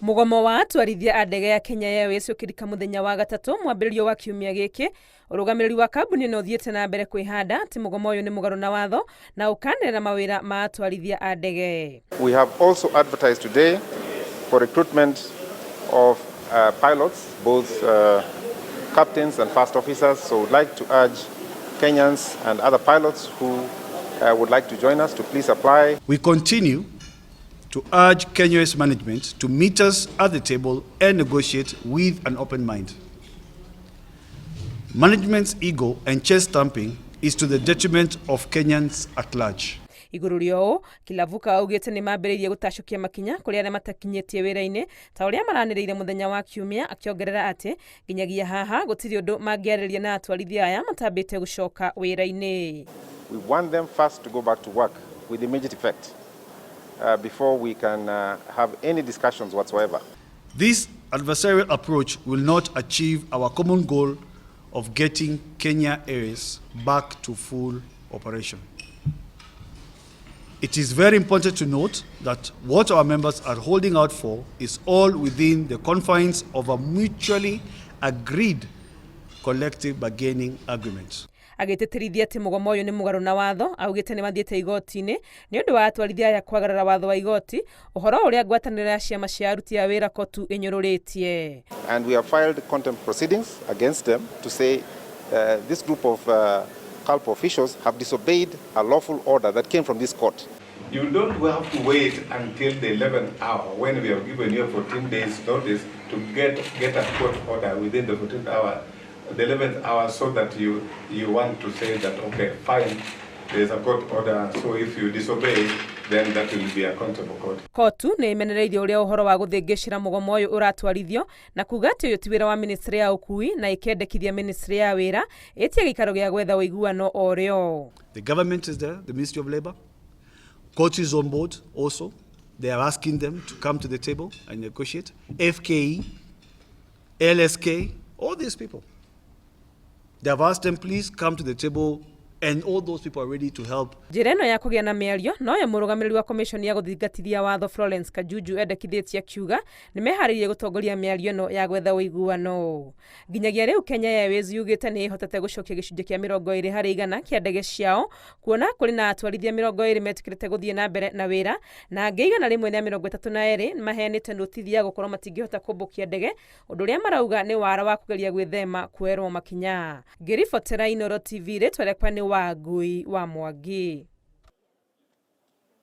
Mũgomo wa atwarithia a ndege ya Kenya Airways ũkĩrika mũthenya wa gatatũ mwambĩrĩrio wa kiumia gĩkĩ, ũrũgamĩrĩri wa kambuni ĩno ũthiĩte na mbere kwĩhanda atĩ mũgomo ũyũ nĩ mũgarũ na watho na ũkanĩrĩra mawĩra ma atwarithia a ndege. We have also advertised today for recruitment of pilots, both captains and first officers. So we'd like to urge Kenyans and other pilots who would like to join us to please apply. We continue to urge Kenya Airways management to meet us at the table and negotiate with an open mind. Management's ego and chest thumping is to the detriment of Kenyans at large. Igũrũ rĩa ũũ, Kilavuka augĩte nĩ mambĩrĩirie gũtacũkia makinya kũrĩ arĩa matakinyĩtie wĩra-inĩ ta ũrĩa maranĩrĩire mũthenya wa kiumia, akĩongerera atĩ nginyagia haha gũtirĩ ũndũ mangĩarĩria na atwarithia aya matambĩte gũcoka wĩra-inĩ. We want them first to go back to work with immediate effect before we can have any discussions whatsoever. This adversarial approach will not achieve our common goal of getting Kenya Airways back to full operation. It is very important to note that what our members are holding out for is all within the confines of a mutually agreed collective bargaining agreement. Agĩtĩtĩrithia atĩ mũgomo ũyũ nĩ mũgarũ na watho, augĩte nĩ mathiĩte igoti-inĩ nĩ ũndũ wa atwarithia aya kwagarara watho wa igoti, ũhoro ũrĩa ngwatanĩro ya ciama cia aruti a wĩra COTU ĩnyũrũrĩtie. And we have filed contempt proceedings against them to say this group of KALPA officials have disobeyed a lawful order that came from this court. You don't have to wait until the 11th hour when we have given you 14 days notice to get a court order within the 14th hour, the 11th hour, so that you want to say that, okay, fine, there's a court order, so if you disobey, then that will be accountable court. COTU nĩ ĩmenereirie ũrĩa ũhoro wa gũthĩngĩcĩra mũgomo ũyũ ũratwarithio na kuga atĩ ũyũ ti wĩra wa ministry ya ũkui, na ĩkendekithia ministry ya wĩra ĩtie gĩikaro gĩa gwetha ũiguano o rĩo. The government is there, the Ministry of Labor. COTU is on board also. They are asking them to come to the table and negotiate. FKE, LSK, all these people. They have asked them, please come to the table, and all those people are ready to help. Njĩra ĩno ya kũgĩa na mĩario noyo mũrũgamĩrĩri wa commission ya gũthingatithia watho Florence Kajuju endekithĩtie, akiuga nĩ meharĩirie gũtongoria mĩario ĩno ya gwetha ũiguano. Nginyagia rĩu, Kenya Airways yugĩte nĩ ĩhotete gũcokia gĩcunjĩ kĩa 20% kĩa ndege ciao, kuona kũrĩ na atwarithia 20 metĩkĩrĩte gũthiĩ na mbere na wĩra, na angĩ 132 maheanĩte notithi ya gũkorwo matingĩhota kũmbũkia ndege, ũndũ ũrĩa marauga nĩ wara wa kũgeria gwĩthema kuoerwo makinya. Ngĩribotera Inooro TV, rĩtwa rĩakwa nĩ Wangui wa Mwangi.